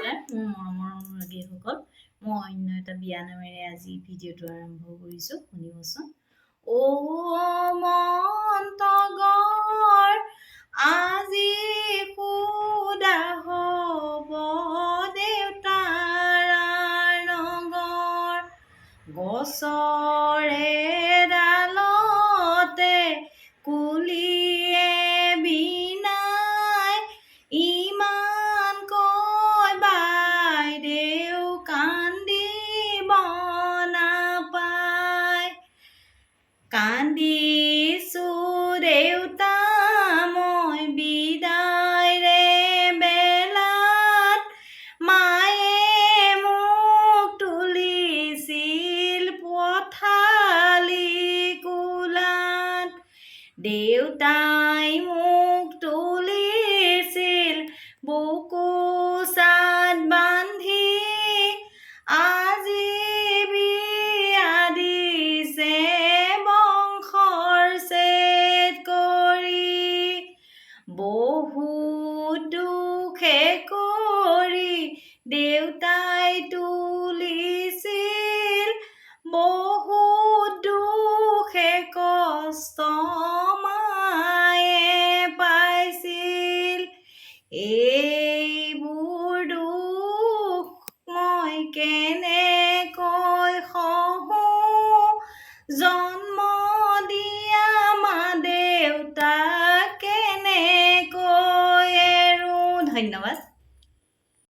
নমস্কাৰ, মোৰ মৰমৰ অনুৰাগীসকল। মই অন্য এটা বিয়া নামেৰে আজি ভিডিঅ'টো আৰম্ভ কৰিছোঁ, শুনিবচোন। অ' মন তগৰ আজি।